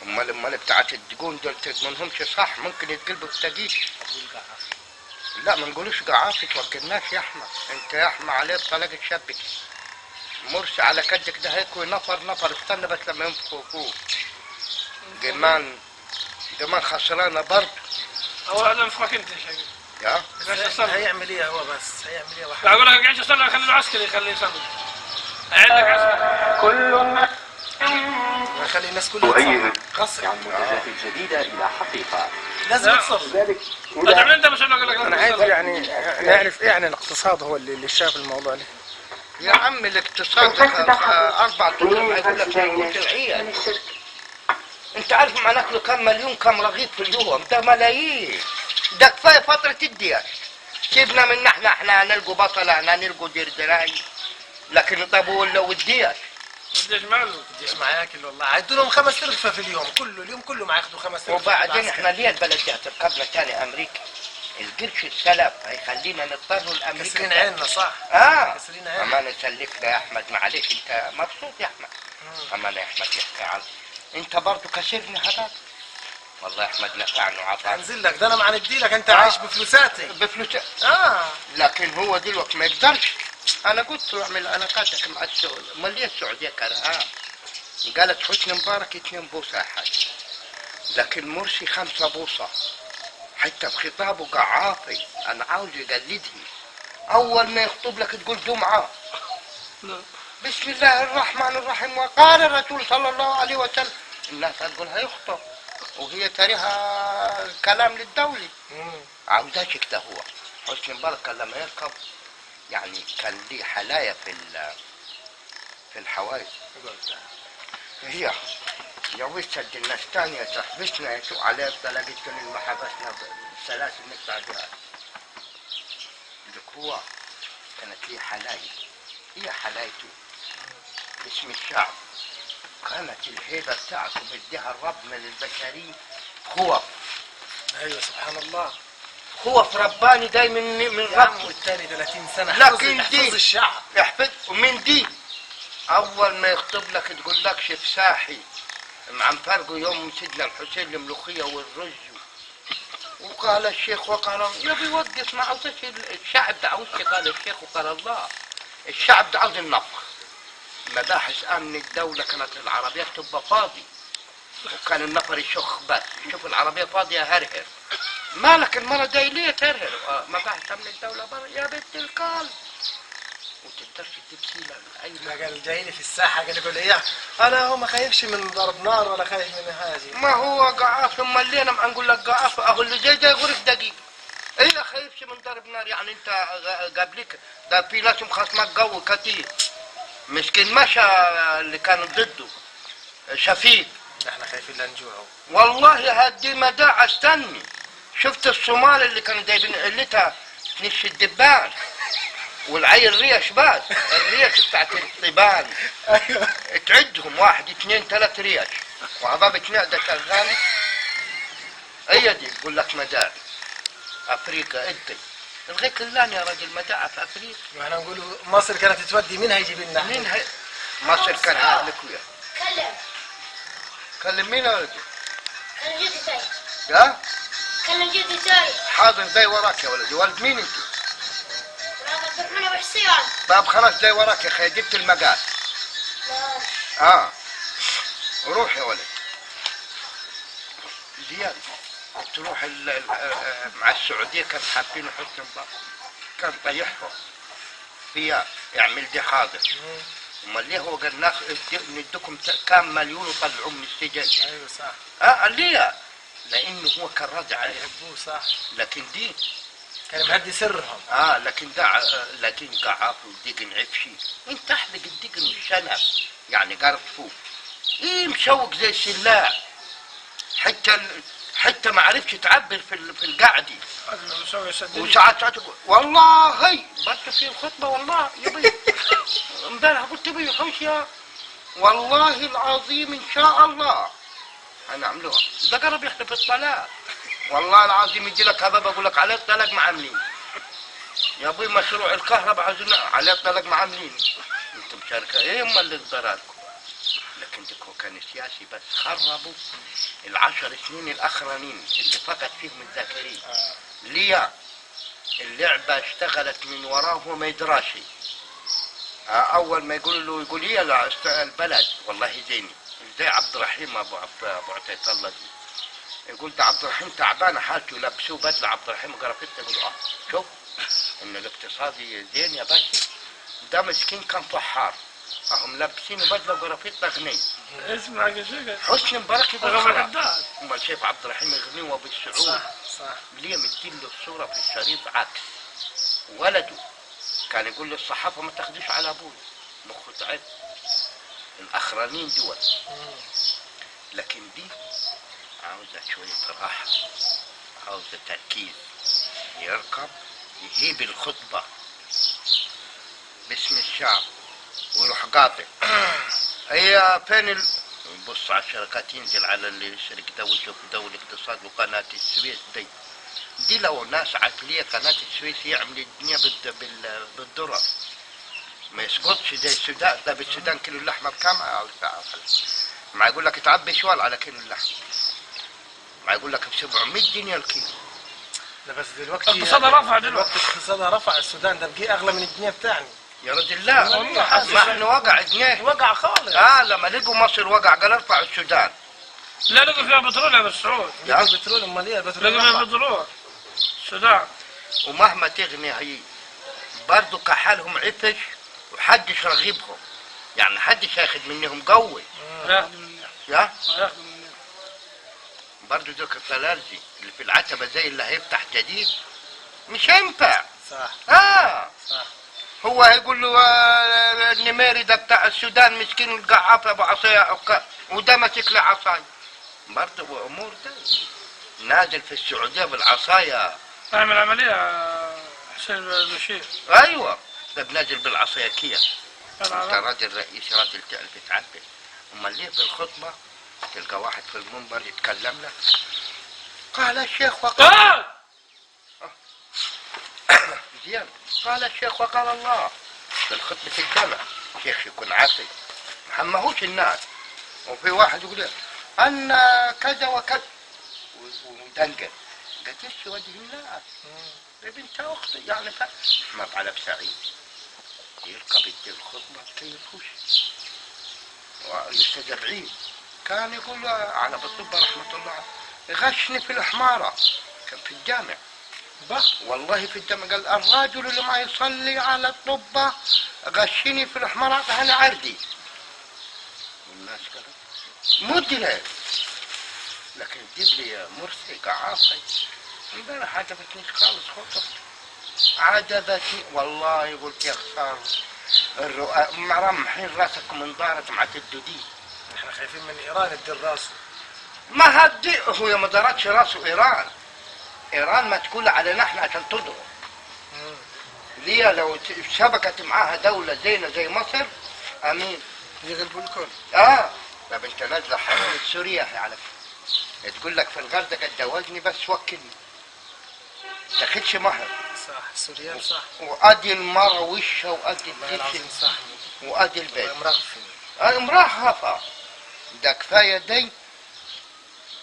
تضمنوش. امال بتاعت الدجون دول تضمنهمش صح، ممكن يتقلبوا في. لا ما نقولوش قعافي، توكلناش يا احمد، انت يا احمد عليه الطلاق تشبك مرسي على كدك ده هيك نفر نفر، استنى بس لما ينفخوا فوق. جمان خسرانة برضه. اول واحد ينفخك انت يا شيخ. يا هيعمل ايه هو بس؟ هيعمل ايه واحد؟ لا اقول لك قاعد يصلي، خلي العسكري يخليه يصلي. عندك عسكري كل خلي الناس كلها غصب عن المنتجات الجديدة الى حقيقة. لازم تصل. انت مش انا عايز يعني نعرف ايه يعني الاقتصاد هو اللي شاف الموضوع ده. يا عم الاقتصاد 4 طول هيقول لك العيال. انت عارف مع ناكله كم مليون كم رغيف في اليوم؟ ده ملايين، ده كفاية فترة الديش. سيبنا من احنا هنلقوا بصله، احنا هنلقوا دردراي، لكن طب لو الديش الديش ماله؟ الديش ما ياكل والله، عدوا لهم 5 رغفه في اليوم، كله اليوم كله ما ياخذوا 5 رغفه. وبعدين احنا ليه البلد دي هتركبنا تاني امريكا؟ القرش السلف هيخلينا نضطر لامريكا. كسرين عيننا صح؟ كسرين عيننا. اما نسلفنا يا احمد، معلش انت مبسوط يا احمد. اما يا احمد يحكي عنه انت برضه كسرني هذاك. والله يا احمد نفعني وعطاني. انزل لك ده انا ما هندي لك، انت عايش بفلوساتي. بفلوساتي. لكن هو دلوقتي ما يقدرش. انا قلت له اعمل علاقاتك مع السعودية، امال ليه السعودية كرهها؟ قالت حسني مبارك 2 بوصه يا حاج، لكن مرسي 5 بوصه. حتى في خطابه قعافي انا عاوز يقلدني. اول ما يخطب لك تقول جمعه. بسم الله الرحمن الرحيم وقال الرسول صلى الله عليه وسلم. الناس هتقول هيخطب وهي تاريها كلام للدولة. عاوزاش كده. هو حسني مبارك كان لما يركب يعني كان ليه حلايا في الحوائج. هي يا وسد الناس تانية تحبسنا يسوق عليها طلقت ما حبسنا السلاسل نقطع بها. لك هو كانت ليه حلايا، هي حلايته باسم الشعب. كانت الهيبة بتاعته بديها الرب من البشرية. خوف. ايوه سبحان الله، خوف رباني دايما من ربه. والثاني 30 سنة لكن دي احفظ الشعب، احفظ. ومن دي اول ما يخطب لك تقول لك شف ساحي مع مفرقه يوم سيدنا الحسين الملوخية والرز وقال الشيخ وقال يا بيوقف. ما عاوزش الشعب ده، عاوزش قال الشيخ وقال الله. الشعب ده عاوز النفخ. مباحث امن الدولة كانت العربيات تبقى فاضي، وكان النفر يشخ بس يشوف العربية فاضية هرهر. مالك المرة دي ليه تهرهر؟ مباحث امن الدولة برا يا بنت الكلب. وتقدرش تجيب سيله اي ما قال جايني في الساحة قال يقول ايه انا هو ما خايفش من ضرب نار ولا خايف من حاجة. ما هو قعاف، امال ليه انا نقول لك قعاف؟ اهو اللي زي ده يغرف دقيقة. ايه خايفش من ضرب نار؟ يعني انت قبلك ده في ناس مخاصمات قوي كتير. مسكين مشى اللي كانوا ضده شفيق. احنا خايفين لا نجوعوا والله. هدي مداعة استني. شفت الصومال اللي كانوا جايبين قلتها نش الدبان والعيل ريش بس، الريش بتاعت الطبان. ايوه تعدهم 1 2 3 ريش وعضابة معدة شغالة. هي دي تقول لك مداعة افريقيا. انت الغيك اللان يا راجل مداعة في افريقيا. واحنا نقولوا مصر كانت تودي مين هيجيب لنا؟ مين هي؟ مصر كان لك وياه. كلم كلم مين يا ولدي؟ كلم جدي تاي. ها؟ كلم جدي تاي. حاضر جاي وراك يا ولدي. ولد مين انت؟ عبد الرحمن ابو حسين. طب خلاص جاي وراك يا اخي، جبت المقاس. اه روح يا ولد. زياد تروح مع السعودية كان حابين حسني مبارك، كان طيحهم فيها يعمل دي حاضر. امال ليه هو قال نديكم كام مليون وطلعوه من السجن؟ ايوه صح. ليه؟ لانه هو كان راضي عليه. يحبوه صح. لكن دي كان مهدي سرهم. لكن ده لكن قعاف والدقن عفشي. انت احلق الدقن والشنب يعني قرفوه. ايه مشوك زي السلاح. حتى ما عرفتش تعبر في القعدة. وساعات ساعات والله بس في الخطبة والله يبي امبارح قلت يبي حوش يا والله العظيم ان شاء الله هنعملوها. ده قرب يحلف الطلاق والله العظيم. يجي لك هباب اقول لك عليه الطلاق ما عاملين يا ابوي. مشروع الكهرباء عاوزين عليه الطلاق ما عاملين. انتم شركة ايه هم اللي ضرركم؟ لكن لكن هو كان سياسي بس خربوا ال10 سنين الاخرانيين اللي فقد فيهم الذاكرين. ليه؟ اللعبة اشتغلت من وراه وما يدراشي. اول ما يقول له يقول يلا البلد والله زيني زي عبد الرحيم ابو عطية الله دي، يقول ده عبد الرحيم تعبان حالته، لبسوه بدله عبد الرحيم جرافته، يقول شوف ان الاقتصادي زين يا باشا، ده مسكين كان فحار، اهم لابسينه بدله وجرافته غني. اسمع يا حسني مبارك يقول امال شايف عبد الرحيم غني وابو السعود. صح صح. ليه مدين له الصورة في الشريط عكس؟ ولده كان يقول للصحافة ما تاخدوش على ابوي، مخه تعب. الاخرانيين دول. لكن دي عاوزه شوية راحة، عاوزه تركيز، يركب يهيب الخطبة باسم الشعب ويروح قاطع. هي فين يبص على الشركات، ينزل على اللي يشرك ده ويشوف ده والاقتصاد وقناة السويس دي. دي لو ناس عقلية قناة السويس يعمل الدنيا بالدرر، ما يسقطش زي السودان. ده بالسودان كيلو اللحمة بكام؟ ما يقول لك تعبي شوال على كيلو اللحمة، ما يقول لك ب 700 جنيه الكيلو. لا بس دلوقتي اقتصادها رفع، دلوقتي اقتصادها رفع. السودان ده بقي اغلى من الجنيه بتاعنا يا رجل. لا والله ما احنا وقع جنيه، وقع خالص. لما لقوا مصر وقع قال ارفعوا السودان. لا لقوا فيها بترول يا بالسعود. لا بترول، امال ايه البترول؟ لقوا فيها بترول السودان. ومهما تغني هي برضه كحالهم عفش وحدش رغيبهم، يعني حدش ياخد منهم قوي. ياخذ منهم، يا ياخذ منهم برضه. دوك الطلالجي اللي في العتبة زي اللي هيفتح جديد مش هينفع. صح. صح. هو هيقول له النميري ده بتاع السودان مسكين القعافه ابو عصاية وده ماسك له عصاية. برضه امور ده نازل في السعودية بالعصايه. اعمل عملية حسين البشير. ايوه ده بنازل بالعصايه كيف؟ انت راجل رئيس، راجل تعرف تعبر. امال ليه في الخطبة تلقى واحد في المنبر يتكلم لك قال الشيخ وقال زين، قال الشيخ وقال الله في الخطبة الجامع، شيخ يكون عاقل ما همهوش الناس. وفي واحد يقول أن كذا وكذا ودنقل قدش وجه الناس يا بنت أختي يعني. ما على بسعيد يركب يدي الخطبة تكيفوش. والأستاذ بعيد كان يقول على بالطبة رحمة الله غشني في الحمارة، كان في الجامع والله في الجامع، قال الرجل اللي ما يصلي على الطبة غشني في الحمارة أنا عردي. والناس قالت مدرك، لكن تجيب لي مرسي قعاصي امبارح عجبتني خالص خطبته، عجبتني والله. قلت يا خسارة الرؤى مرمحين راسك من دارت مع الدودي. احنا خايفين من ايران تدير راسه. ما هدي هو ما دارتش راسه ايران. ايران ما تقول على نحن عشان تضرب. ليه لو شبكت معاها دولة زينا زي مصر امين يغلبوا الكل. طب انت نازله حرب سوريا على فكرة، تقول لك في الغردقه اتجوزني بس وكلني، تاخدش مهر. صح السوريان صح. وادي المرة وشها وادي الجيش صح وادي البيت. مرغفه مرهفه. ده كفاية دي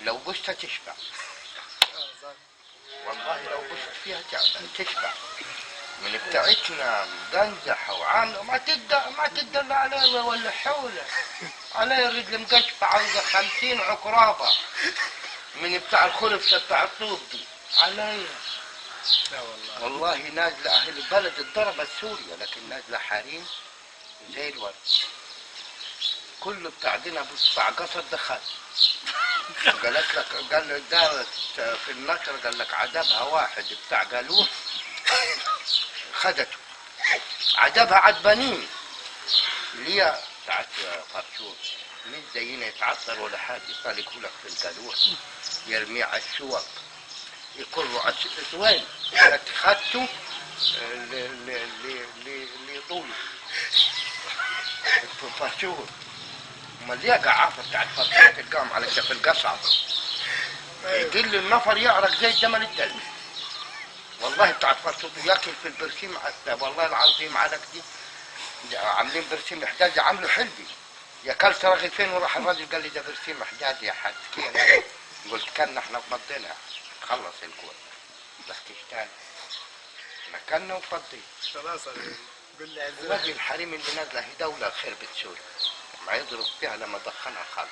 لو بشت تشبع. والله لو بشت فيها تشبع. من بتاعتنا مدنزحه وعامله ما تدل عليها ولا حوله. علي الرجل مقشفه عاوزه 50 عقرابه من بتاع الخلف بتاع الطوب دي علي. لا والله والله نازله اهل البلد اتضربت سوريا، لكن نازله حريم زي الورد. كله بتاع دينا بتاع قصر دخل. قالت لك قال دارت في النشر قال لك عذابها واحد بتاع قالوه خدته عذابها عدبانين اللي هي بتاعت فرشوش مش زينا يتعطر ولا حاجة، يطلقوا لك في القالوح يرميه على الشوك يكروا على وين؟ قالت خدته اللي طوله فرشوش. امال ليه قعافه بتاعت فرشوش تلقاهم على في القصعه يدل النفر يعرق زي جمل الدلم. والله بتاعت فرشوش ياكل في البرسيم والله العظيم على كده عاملين برسيم احداث عامله حلبي يا كلت رغيفين وراح الراجل قال لي ده برسيم حداد يا حاج. قلت كان احنا فضينا خلص الجوع بس تاني مكاننا وفضي خلاص قول لي عزيز. وادي الحريم اللي نازله هي دولة خربت سوريا ما يضرب فيها لما دخنها خالص.